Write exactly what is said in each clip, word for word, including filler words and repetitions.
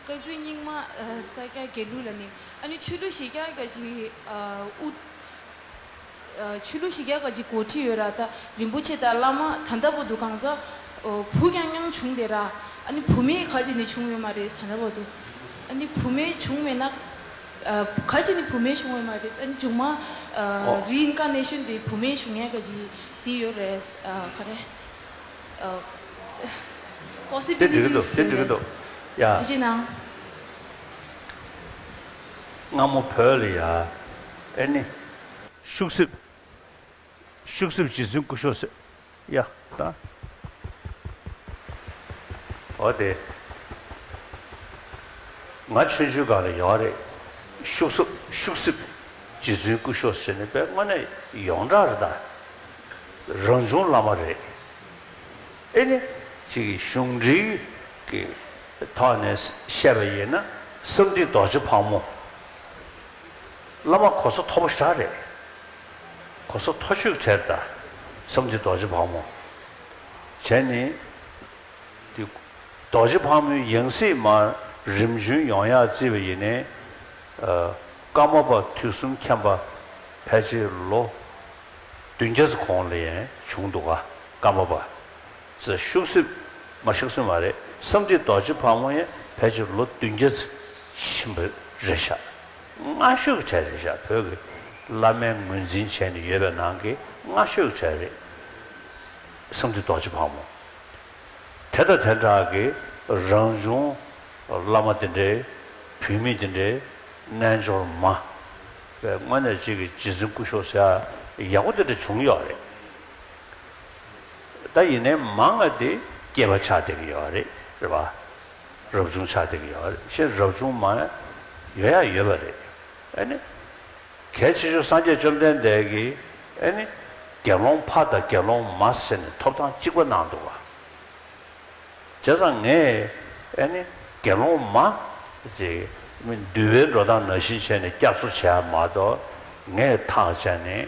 བཀའ་བརྒྱུད་རྙིང་མ་ས་སྐྱ་དགེ་ལུགས་ལ་ནི། ཨ་ནི་ཆོས་ལུགས་བཞི་བརྒྱ་ག་ཅིག་དབུ། ཆོས་ལུགས་བཞི་བརྒྱ་ག་ཅིག་འགོ་ཁྲིད་ཡོད་ར། ད་རིན་པོ་ཆེ་དང་བླ་མ་ད་ལྟ་བར་དུ་གང་ཟག་བུ་རྐྱང་རྐྱང་བྱུང་བསྡད་ར། ཨ་ནི་བུ་མེད་ག་ཅིག་ནི་བྱུང་ཡོད་མ་རེད་ད་ལྟ་བར་དུ། ཨ་ནི་བུ་མེད་བྱུང་མེད་ན། ག་ཅིག་ནི་བུ་མེད་བྱུང་ཡོད་མ་རེད། ཨ་ནི་མཇུག་མ་ཨོ། རི་ཨིན་ཀར་ནེ་ཤན་དེ་བུ་མེད་བྱུང་ཡས་ག་ཅིག་དེ་ཡོད་རེད། ག་རེ། དེ་འགྲིག་གི་འདུག་དེ་འགྲིག་གི་འདུག་ཡ། དེ་ཅི་ནང་། སྔ་མོ་བོད་ལ་ཡ། ཨེ་ནི། ཤུག་སིབ། ཤུག་སིབ་རྗེ་བཙུན་སྐུ་ཤོག་ཟེར། ཡ། ད། འོ་དེ། ང་ཆུང་ཆུང་སྒང་ལ་ཡོད་རེད། ཤུག་སིབ་ཤུག་སིབ་རྗེ་བཙུན་སྐུ་ཤོག་ཟེར་ནས་དཔེ་དངོས་གནས་ཡོངས་གྲགས་རེད་ད། རང་བྱུང་བླ་མ་རེད། ཨེ་ནི། ཅིག་གཞུང་འབྲེལ་གྱི་ཐོག་ནས་བཤད་པ་ཡིན་ན་གསང་འདུས་རྡོ་རྗེ་ཕག་མོ། བླ་མ་གོ་ས་མཐོ་པོ་ཞེ་དྲག་རེད། གོ་ས་མཐོ་ཤོས་ཀྱི་གྲས་རེད་ད། གསང་འདུས་རྡོ་རྗེ་ཕག་མོ། བྱས་ནི། དེ། རྡོ་རྗེ་ཕག་མོའི་ཡང་སྲིད་མར་རིམ་བྱོན་ཡོང་ཡག་བརྩིས་པ་ཡིན་ནའི། ཨ། ཀརྨ་པ་དུས་གསུམ་མཁྱེན་པ་ཕལ་ཆེར་ལོ་བདུན་བརྒྱ་ཙམ་གོང་ལ་ཡང་བྱུང་འདུག་ག་ཀརྨ་པ། ཙི་ཤུག་སིབ། མ་ཤུག་སིབ་མ་རེད། གསང་འདུས་རྡོ་རྗེ་ཕག་མོ་ཡང་ཕལ་ཆེར་ལོ་བདུན་བརྒྱ་ཙམ་ཕྱིན་པ་རེད་ཤག་སྔ་ཤོས་ཀྱི་གྲས་རེད་ཤག་བོད་ཀྱི་བླ་མའི་ངོས་འཛིན་བྱས་ནས་ཡོད་པའི་ནང་གི་སྔ་ཤོས་ཀྱི་གྲས་རེད། གསང་འདུས་རྡོ་རྗེ་ཕག་མོ། དེ་དང་དེ་འདྲ་གི་རང་བྱུང་བླ་མ་དེ་འདྲའི། བུད་མེད་དེ་འདྲའི་རྣལ་འབྱོར་མ། དཔེ་དངོས་གནས་གཅིག་གི་རྗེ་བཙུན་སྐུ་ཤོག་ཟེར་ཡག་པོ་དེ་འདྲ་བྱུང་ཡོད་རེད། ད་ཡིན་ནའི་མང་ང་དེ་སྐྱེས་པ་ཆགས་བསྡད་ཀྱི་ཡོད་རེད། རེད་པ། རབ་བྱུང་ཆགས་བསྡད་ཀྱི་ཡོད་རེད། ཤེས་རབ་བྱུང་མ་ཡོད་ཡ་ཡོད་པ་རེད། ཨ་ནི། གལ་ཆེ་ཤོས་སངས་རྒྱས་བཅོམ་ལྡན་འདས་ཀྱིས་ཨ་ནི། དགེ་སློང་ཕ་དང་དགེ་སློང་མ་ཟེར་ནས་ཐོབ་ཐང་གཅིག་པ་གནང་འདུག་ག་བྱས་ཙང་ངས་ཨ་ནི་དགེ་སློང་མ་ཅིག་མི་འདུལ་བའི་འགྲོ་སྟངས་ནང་བཞིན་བྱས་ནས་སྐྱབས་གསོ་བྱས་མ་གཏོགས། ངས་ཐག་བཅད་ནས་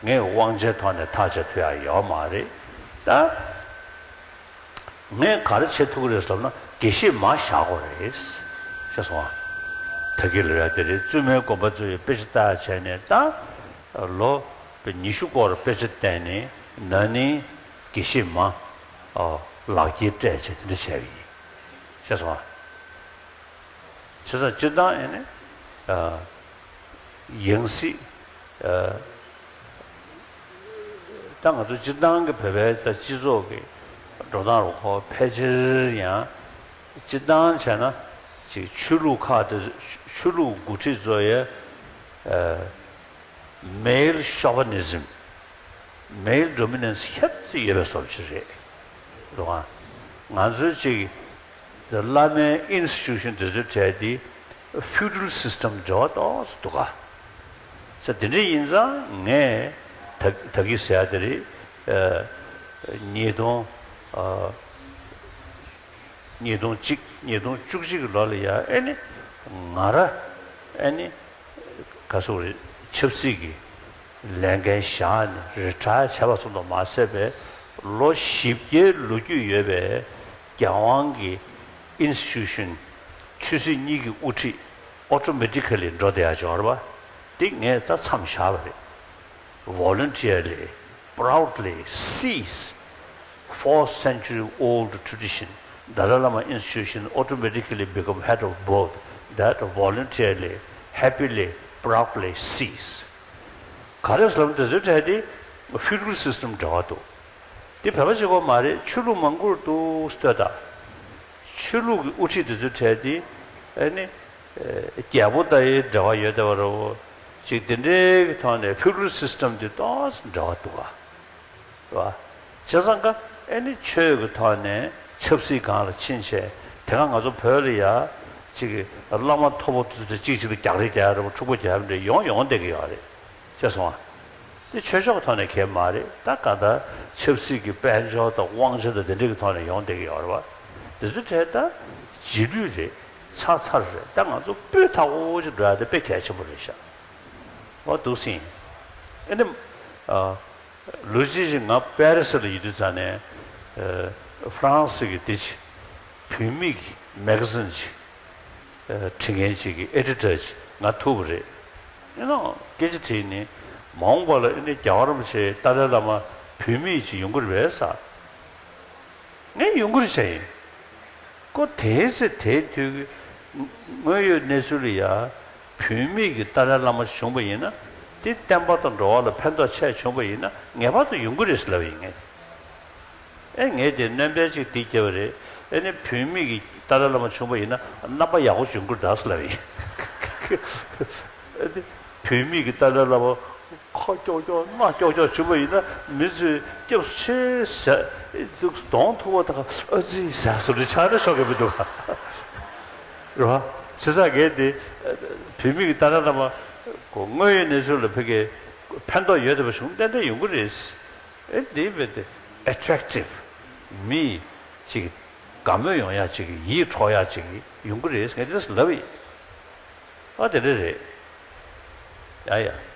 ངས་དབང་ཆའི་ཐོག་ནས་ཐག་བཅད་ཐུབ་ཡ་ཡོད་མ་རེད་ད། ངས་ག་རེ་བྱེད་ཐུབ་ཀྱི་རེད་ཟེར་ན་དགེ་བཤེས་མ་བཞག་དགོས་རེད། ཤེས་སོང་ཨ། ད་གི་ལ་ཡ་དེ་རེད། བཙུན་མའི་དགོན་པ་ཚོ་ཡི་དཔེ་ཆ་ལྟ་བྱས་ནས་ད། ལོ་ཉི་ཤུ་སྐོར་དཔེ་ཆ་བསྟན་ནས་ན་ནིང་དགེ་བཤེས་མ་ལག་འཁྱེར་སྤྲད་བྱས་དེ་འདྲ་བྱས་པ་ཡིན། ཤེས་སོང་ཨ། བྱས་ཙང་སྤྱིར་བཏང་ཨེ་ནི། ཡང་སྲིད། ད་ང་ཚོ་སྤྱིར་བཏང་གི་བོད་པའི་ད་སྤྱི་ཚོགས་ཀྱི་འགྲོ་སྟངས་རུ་ཁོ་ཕལ་ཆེར་ཡང་སྤྱིར་བཏང་བྱས་ན་ཅིག་ཆོས་ལུགས་ཁག་དེ། ཆོས་ལུགས་འགོ་ཁྲིད་ཚོ་ཡ། male chauvinism, male dominance ཧེབ་ཙམ་ཡོད་པའི་བཟོ་ཅིག་རེད། རེད་བ། ང་ཚོའི་ཅིག་བླ་མའི་institution དེ་ཚོའི་གྲས་དེ་feudal system འབྲེལ་བ་ཏོག་ཙམ་འདུག་ག་ས་དེ་འདྲ་ཡིན་ཙང་ངས་ད་ད་གི་ཟེར་ཡ་དེ་རེད། ཉིས་སྟོང་། ཉིས་སྟོང་གཅིག་ཉིས་སྟོང་བཅུ་གཅིག་གི་ལོ་ལ་ཡ་ཨེ་ནི་ང་ར་ཨེ་ནི་ག་སོ་རེད། ཆབ་སྲིད་ཀྱི་ལས་འགན་བཞག་ནས་རི་ཊ་ཡར་བྱས་པ་ཙམ་དུ་མ་ཟད་པའི་ལོ་བཞི་བརྒྱའི་ལོ་རྒྱུས་ཡོད་པའི་རྒྱལ་དབང་གི་institution ཆོས་སྲིད་གཉིས་ཀྱི་དབུ་ཁྲིད་automatically འགྲོ་བསྡད་ཡ་ཅིག་ཡོད་རེད་པ། འདི་ངས་ད་མཚམས་བཞག་པ་རེད། Voluntarily, proudly cease four century old tradition. Dalai Lama institution automatically become head of board that voluntarily, happily, proudly cease. ག་རེ་ཟེར་ལབ་ན་དེ་ཚོའི་གྲས་དེ་feudal system འདྲ་བ་འདུག་དེ་བོད་པ་གཅིག་པོ་མ་རེད། ཆོས་ལུགས་མང་པོར་འདུག་ལྟོས་དང་། ཆོས་ལུགས་ཀྱི་དབུ་ཁྲིད་དེ་ཚོའི་གྲས་དེ་ཨ་ནི། རྒྱལ་པོ་དང་ཡི་འབྲེལ་བ་ཡོད་བསྡད་པ་རེད་བོ། ཅིག་དེ་འདྲའི་གི་ཐོག་ནས་feudal system དེ་ཏོག་ཙམ་འདྲ་བ་འདུག་ག་རེད་བ། བྱས་ཙང་ཀ་ཨེ་ནི་ཆོས་ཀྱི་ཐོག་ནས་ཆབ་སྲིད་སྒང་ལ་ཕྱིན་བྱས་དེ་ག་ང་ཚོ་བོད་ལ་ཡ་ཅིག་གི་བླ་མ་མཐོ་པོ་དེ་ཚོ་གཅིག་གཅིག་ལ་རྒྱག་རེས་རྒྱག་ཡ་རེད་བོ། འཁྲུག་པ་རྒྱག་ཡ་རེད་ཡོང་ཡོང་བསྡད་ཀྱི་ཡོད་རེད། ཤེས་སོང་ཨ། དེ་ཆོས་ཕྱོགས་ཐོག་ནས་གལ་མ་རེད། ད་ག་ད་ཆབ་སྲིད་ཀྱི་དཔལ་འབྱོར་དང་དབང་ཆ་དང་དེ་འདྲ་གི་ཐོག་ནས་ཡོང་བསྡད་ཀྱི་ཡོད་རེད་བ། དེ་ཚོའི་གྲས་ད་རྗེས་ལུས་རེད། ཚར་ཚར་རེད། ད་ང་ཚོ་སྤུས་དག་པོ་ཅིག་འགྲོ་ཡ་དེ་དཔེ་གལ་ཆེན་པོ་རེད་ཤག་འོ་འདུག་སེ་ཡིན། ཨེ་ནི། ལོ་གཅིག་ཅིག་ང་པེ་རི་སི་ལ་ཡོད་དུས་ཙ་ནས། ཧྥ་རན་སི་གི་དེ་ཅིག་བུད་མེད་ཀྱི་མེ་ག་ཛིན་ཅིག་ཨ། འབྲི་མཁན་ཅིག་གི་ཨེ་ཌི་ཊར་ཅིག་ང་ཐུག་པ་རེད། ཡིན་ནའང་སྐད་ཆ་དྲིས་ནས། མ་འོངས་པ་ལ་ཨ་ནི་རྒྱལ་བ་རིན་པོ་ཆེ་ཏཱ་ལའི་བླ་མ་བུད་མེད་ཅིག་ཡོང་གི་རེད་པས་ཟེར། ངས་ཡོང་གི་རེད་བྱས་ཡིན། ཁོ་དེའི་ཚེ་དེའི་དུས་ཀྱི་དངོས་ཡོད་གནས་ཚུལ་ལ་ཡ། བུད་མེད་ཀྱི་ཏཱ་ལའི་བླ་མ་བྱུང་པ་ཡིན་ན། དེ་བསྟན་པ་དང་འགྲོ་བ་ལ་ཕན་ཐོགས་ཆེ་བྱུང་པ་ཡིན་ན། ངེས་པར་དུ་ཡོང་གི་རེད་ཟེར་ལབ་ཡིན་ངས། ཨེ། ངས་དེ་སྣོན་པ་ཅིག་འདི་བརྒྱབ་པ་རེད། ཨེ་ནི་བུད་མེད་ཀྱི་ཏཱ་ལའི་བླ་མ་བྱུང་པ་ཡིན་ན་རྣམ་པ་ཡག་པོ་བྱུང་གི་རེད་ད་ཟེར་ལབ་ཡིན། ཨེ་ནི་བུད་མེད་ཀྱི་ཏཱ་ལའི་བླ་མ་ཁ་ཀྱོག་ཀྱོག་སྣ་ཀྱོག་ཀྱོག་བྱུང་པ་ཡིན་ན། མི་ཚོས་སྐྱབས་སུ་མཆི་ཟེར། གདོང་ཐུག་པ་དང་ཨ་ཙི་ཟེར་བཟོ་འདྲ་ཆགས་ན་ཤོག་གི་མི་འདུག་ག་རེད་པ། བྱས་ཙང་ངས་དེ་བུད་མེད་ཀྱི་ཏཱ་ལའི་བླ་མ་ཁོ་དངོས་ཡོད་གནས་ཚུལ་ལ་ཕ་གི་ཕན་ཐོགས་ཡོད་བསྡད་པ་བྱུང་ན་ཏན་ཏན་ཡོང་གི་རེད། ཨེ། འདི་རྦད་དེ་ཨེ་ཊེག་ཊིབ། མི་ཅིག་དགའ་མོས་ཡོང་ཡ་ཅིག་ཡིད་འཕྲོག་ཡ་ཅིག་ཡོང་གི་རེད། ངས་དེ་ལབ་ཡིན། ཨ། དེ་འདྲ་རེད། ཡ་ཡ།